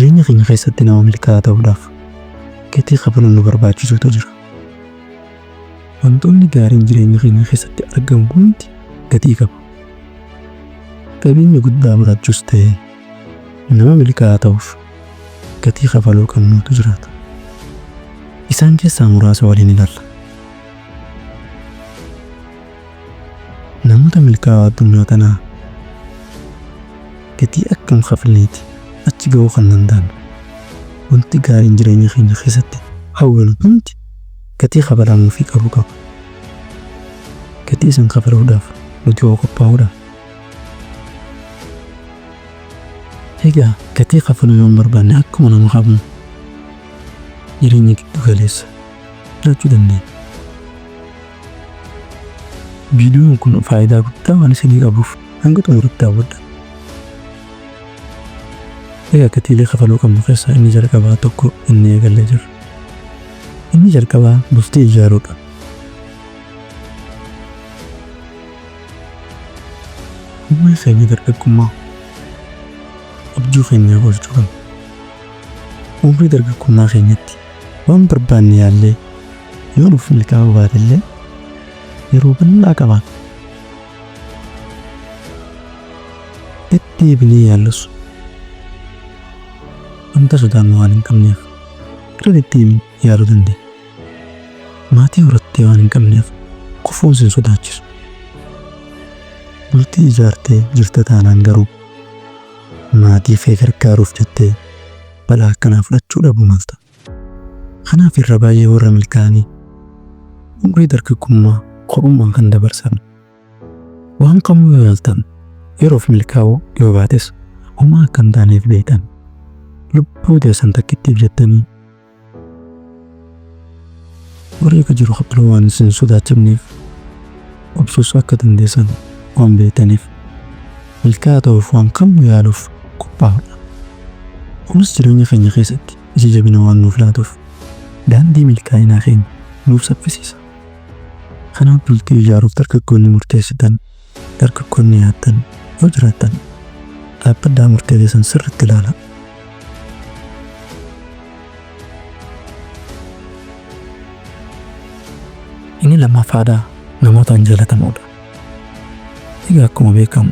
Jireenya keenya keessatti nama milkaa'aa ta'uudhaaf gatii kafaluun nu barbaachisutu jira. Wantoonni gaariin jireenya keenya keessatti argamu hundi gatii qabu. Qabeenya guddaa horachuus ta'e nama milkaa'aa ta'uuf gatii kafaluu qabnutu jiraata. Isaan keessaa muraasa waliin ilaalla. Namoota milkaa'oo addunyaa tanaa gatii akkam kafalaniiti achi ga'uu kan danda'an. Wanti gaariin jireenya keenya keessatti hawwinu hundi gatii kafalamuufii qabu qaba. Gatii san kafaluudhaaf nuti hoo qophaa'uudha? Egaa gatii kafaluu yoo hin barbaanne akkuma nama kamuu jireenya giddu galeessa jiraachuu dandeenya. Viidiyoon kun faayidaa guddaa waan isinii qabuuf hanga xumuritti daawwadhaa. Egaa gatiilee kafaluu qabnu keessaa inni jalqabaa tokko inni eegallee jirra. Inni jalqabaa bultii ijaaruudha. Umrii keenya dargaggummaa abjuu keenyaaf oolchuu qabna. Umrii dargaggummaa keenyatti waan barbaanne yaallee yoo nuuf milkaa'uu baatellee yeroo bal'aa qabaanna. Deddeebinee yaallus wanta sodaannu waan hin qabneef irra deddeebiin yaaluu dandeenya. Maatii horattee waan hin qabneef kufuun sin sodaachisu. Bultii ijaartee jirta taanaan garuu maatii kee gargaaruuf jettee balaa akkanaa fudhachuu dhabuu malta. Kanaaf irra baay'ee warra milkaa'anii umrii dargaggummaa kophummaan kan dabarsan. Waan kamuu yoo yaaltan yeroof milkaa'uu yoo baates homaa akka hin taaneef beektan. Lubbuu teessan takkittiif jettanii wareega jiru kafaluu waan isin sodaachifneef obsuus akka dandeessan waan beektaniif milkaa'aa ta'uuf waan kamuu yaaluuf qophaa'uudha. Kunis jireenya keenya keessatti ija jabina waan nuuf laatuuf daandii milkaa'inaa keenya nuuf saffisiisa. Kanaaf bultii ijaaruuf dargaggoonni murteessitan, dargaggoonni yaaddan yoo jiraattan dhaabbadhaa murtee keessan sirriitti ilaalaa. Inni lammaffaadhaa namootaan jaalatamuudha. Egaa akkuma beekamu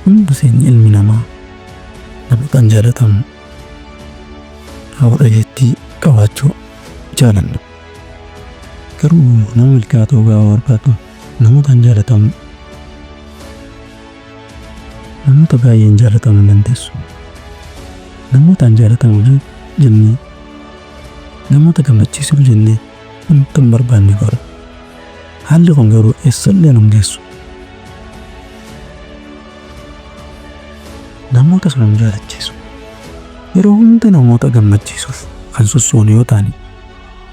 hundi keenya ilmi namaa namootaan jaalatamu hawa dhageettii qabaachuu jaalanna. Garuu nama milkaa'aa ta'uu gaafa barbaaddu namootaan jaalatamu namoota baay'een jaalatamuu hin dandeessu. Namootaan jaalatamuu jennee namoota gammachiisuuf jennee wanta hin barbaanne godha. Haalli kun garuu eessallee nu hin geessu. Namoota sana nu jaalachiisu. Yeroo hunda namoota gammachiisuuf kan sossoonu yoo taane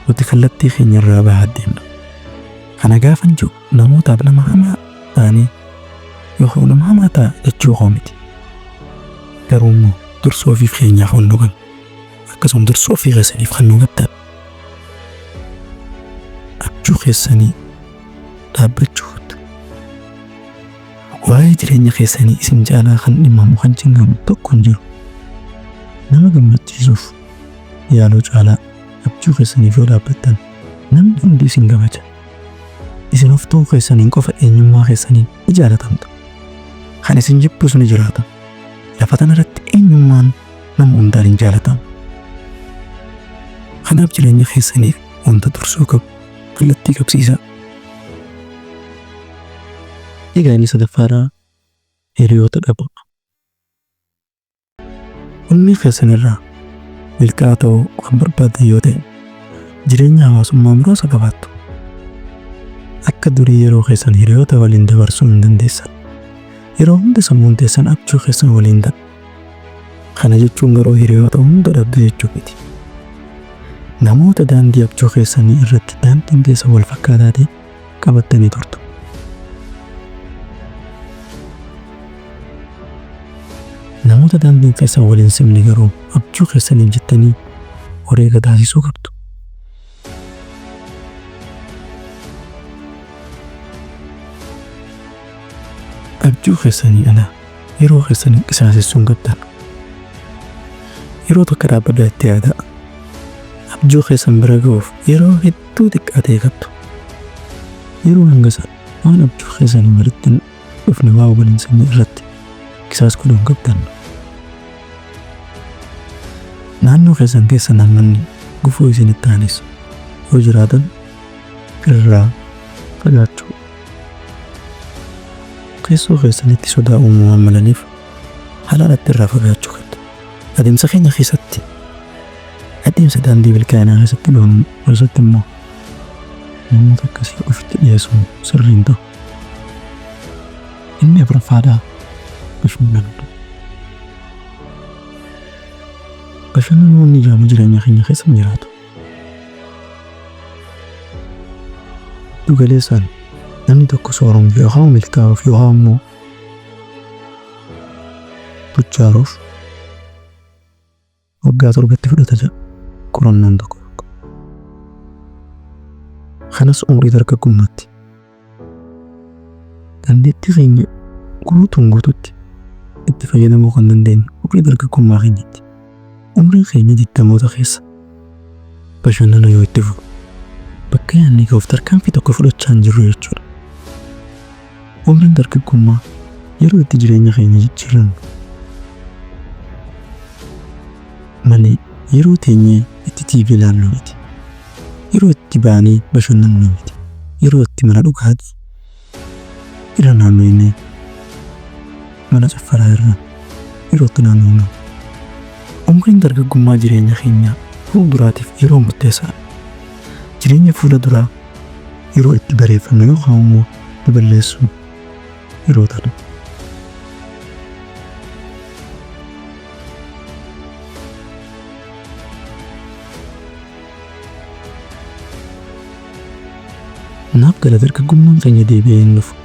nuti kallattii keenya irraa bahaa deemna. Kana gaafan jedhu namootaaf nama hamaa taanee yookaan nama hamaa ta'a jechuu koo miti. Garuu immoo dursa ofiif keenyaaf kan nu qabnu akkasuma dursa ofii keessaniif kan nu qabdan abjuu keessanii dhaabbachuu qabdu. Waa'ee jireenya keessanii isin caalaa kan dhimmamu kan cinqamu tokko hin jiru. Nama gammachiisuuf yaaluu caalaa abjuu keessaniif yoo dhaabbattan namni hundi isin kabaja. Isin of ta'uu keessaniin qofa eenyummaa keessaniin ni jaalatamtu. Kan isin jibbus ni jiraata. Lafa tanarratti eenyummaan nama hundaan hin jaalatamu. Kanaaf jireenya keessaniif wanta dursuu qabu kallattii qabsiisaa. Egaa inni sadaffaadhaa hiriyoota dhabuudha. Onnee keessan irraa milkaa'aa ta'uu kan barbaaddan yoo ta'e jireenya hawaasummaa muraasa qabaattu. Akka durii yeroo keessan hiriyoota waliin dabarsuu hin dandeessan. Yeroo hunda sammuun teessan abjuu keessan waliin ta'a. Kana jechuun garuu hiriyoota hunda dhabdu jechuu miti. Namoota daandii abjuu keessanii irratti daandiin keessan wal fakkaataa ta'e qabattanii turtu. Namoota daandiin keessan wal hin simne garuu abjuu keessaniif jettanii wareega taasisuu qabdu. Abjuu keessanii ala yeroo keessan hin qisaasessuu hin qabdan. Yeroo tokko dhaabbadhaa itti yaadaa. Abjuu keessan bira ga'uuf yeroo hedduu xiqqaa ta'e qabdu. Yeroo hanga sana waan abjuu keessanii walitti hin dhufne waan wal hin simne irratti qisaas godhuu hin qabdan. Naannoo keessan keessa namoonni gufuu isinitti ta'anis yoo jiraatan irraa fagaachuu. Keessoo keessanitti sodaa uumuu waan malaniif halaalatti irraa fagaachuu qabdu. Adeemsa keenya keessatti, adeemsa daandii milkaa'inaa keessatti goonu keessatti immoo namoota akkasii ofitti dhiyeessuun sirrii hin ta'u. Inni afuraffaadhaa bashannanuudha. Bashannanuun ijaamu jireenya keenya keessa hin jiraatu. Giddu galeessaan namni tokko sooromuuf yookaan milkaa'uuf yookaan immoo tujjaaruuf waggaa 7tti fudhata jedha qorannoon tokko tokko. Kanas umurii dargaggummaatti. Dandeettii keenya guutuun guututti itti fayyadamuu kan dandeenyu umurii dargaggummaa keenyatti. Umriin keenya 20moota keessa bashannana yoo itti fufu bakka yaadni ga'uuf tarkaanfii tokko fudhachaa hin jirru jechuudha. Umriin dargaggummaa yeroo itti jireenya keenya jijjiirannu malee yeroo teenyee itti TV ilaallu miti. Yeroo itti baanee bashannannu miti. Yeroo itti mana dhugaatii irra naannofnee mana caffaraa irra yeroo itti naannofnu. Umriin dargaggummaa jireenya keenya fuulduraatiif yeroo murteessaadha. Jireenya fuula duraa yeroo itti bareeffannu yookaan immoo baballeessu yeroo ta'u. Naaf gala, dargaggummaan keenya deebi'ee hin dhufu.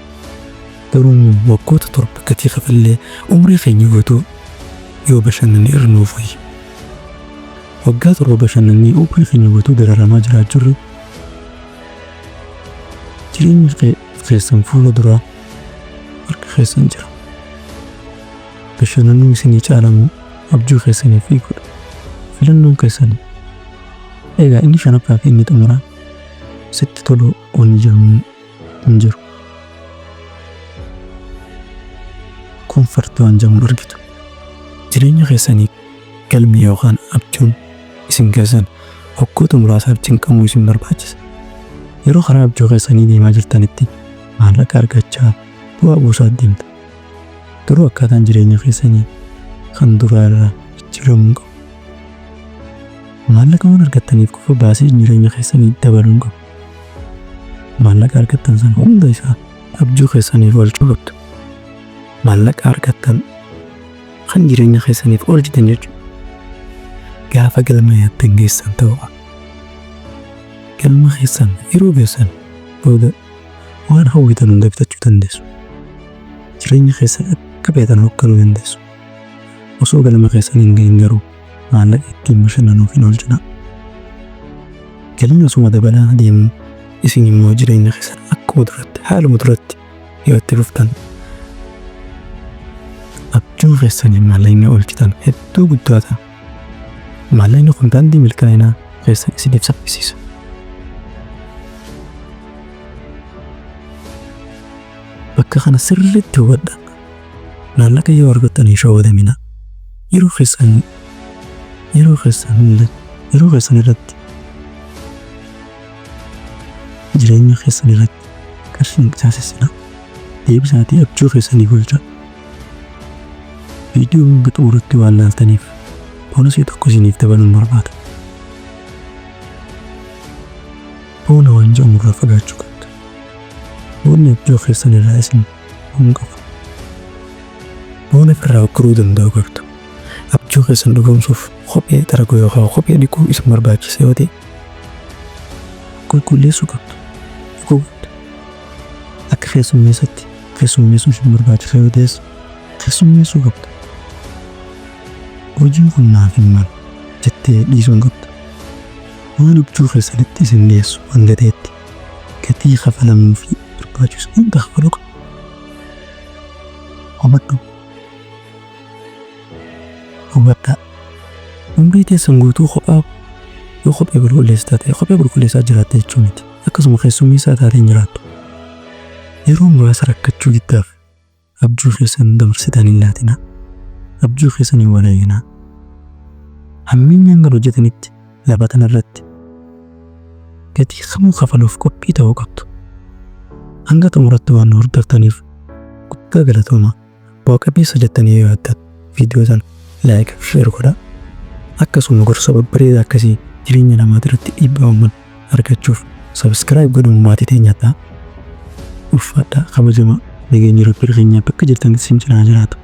Garuu immoo waggoota 7 gatii kafallee umrii keenya guutuu yoo bashannanne irra nuuf wayya. Waggaa 7 bashannannee umrii keenya guutuu dararamaa jiraachurra jireenyi keessan fuula duraa harka keessan jira. Bashannanuu isinii caalamoo abjuu keessaniif fiiguudha? Filannoon keessan. Egaa inni shanaffaa fi inni xumuraa, sitti toluu wanni jedhamu hin jiru. Comfort waan jedhamu argitu. Jireenya keessanii galmi yookaan abjuun isin keessan waggoota muraasaaf cinqamuu isin barbaachisa. Yeroo karaa abjuu keessanii deemaa jirtanitti maallaqa argachaa bu'aa buusaa deemta. Garuu akkaataan jireenya keessanii kan duraa irraa jijjiiramuu hin qabu. Maallaqa waan argattaniif qofa baasii jireenya keessanii dabaluu hin qabu. Maallaqa argattan sana hunda isaa abjuu keessaniif oolchuu qabdu. Maallaqa argattan kan jireenya keessaniif oolchitan jechuudha. Gaafa galma yaaddan geessan ta'uu qaba. Galma keessan yeroo geessan booda waan hawwitan hunda bitachuu dandeessu. Jireenya keessan akka feetan hoogganuu dandeessu. Osoo galma keessan hin gahin garuu maallaqa ittiin bashannanuuf hin oolchinaa. Galiin osuma dabalaa adeemu isin immoo jireenya keessan akkuma duratti, haaluma duratti yoo itti fuftan, abjuu keessaniin maallaqni oolchitan hedduu guddaa ta'a. Maallaqni kun daandii milkaa'inaa keessan isiniif saffisiisa. Bakka kana sirriitti hubadhaa. Maallaqa yoo argattan hin shawwadaminaa. Yeroo keessan irratti, jireenya keessan irratti qarshii hin qisaasessinaa. Deebisaatii abjuu keessanii oolchaa. Viidiyoo hanga xumuratti waan laaltaniif bonusii tokko isiniif dabaluun barbaada. Boona waan jedhamu irraa fagaachuu qabdu. Boonni abjuu keessan irraa isin hin qabu. Boona ofirraa ugguruu danda'u qabdu. Abjuu keessan dhugoomsuuf kophee xaraguu yookaan kophee dhiquu isin barbaachisa yoo ta'e, qulqulleessuu qabdu. Dhiquu qabdu. Akka keessummeessatti keessummeessuu isin barbaachisa yoo ta'es, keessummeessuu qabdu. Hojiin kun naaf hin malu jettee dhiisuu hin qabdu. Waan abjuu keessanitti isin dhiyeessu hanga ta'etti gatii kafalamuu fi barbaachisu hunda kafaluu qabdu. Hubadhu. Hubadhaa. Umrii teessan guutuu kophaa yoo kophee qulqulleessitaa ta'e kophee qulqulleessaa jiraatta jechuu miti. Akkasuma keessummeessaa taatee hin jiraattu. Yeroo muraasa rakkachuu giddaaf abjuu keessan dabarsitan hin laatinaa. Abjuu keessan hin wareeginaa. Hammeenyaan kan hojjetanitti lafa tanarratti gatii kamuu kafaluuf qophii ta'uu qabdu. Hanga xumuratti waan nu hordoftaniif guddaa galatoomaa. Bu'a qabeessa jettanii yoo yaaddan viidiyoo sana like, share godhaa. Akkasuma gorsa babbareedaa akkasii jireenya namaa irratti dhiibbaa uuman argachuuf subscribe godhuun maatii teenya ta'a. Ulfaadhaa, kabajamaa, nageenyi Rabbii keenyaa bakka jirtanitti isin cinaa jiraatu.